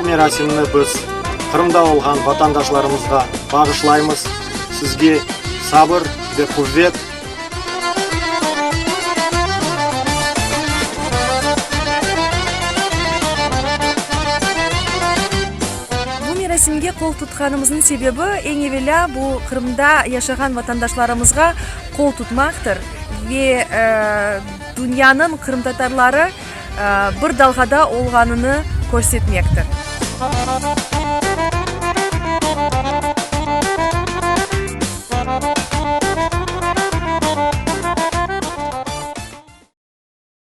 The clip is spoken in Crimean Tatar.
Bu merasimni biz Qırımda olğan vatandaşlarımızğa bağışlaymız. Sizge sabır ve quvet. Bu merasimge qol tutqanımıznıñ sebebi, eñ evelâ, bu Qırımda yaşağan vatandaşlarımızğa qol tutmaqtır ve dünyanıñ qırımtatarları bir dalğada olğanını körsetmektir.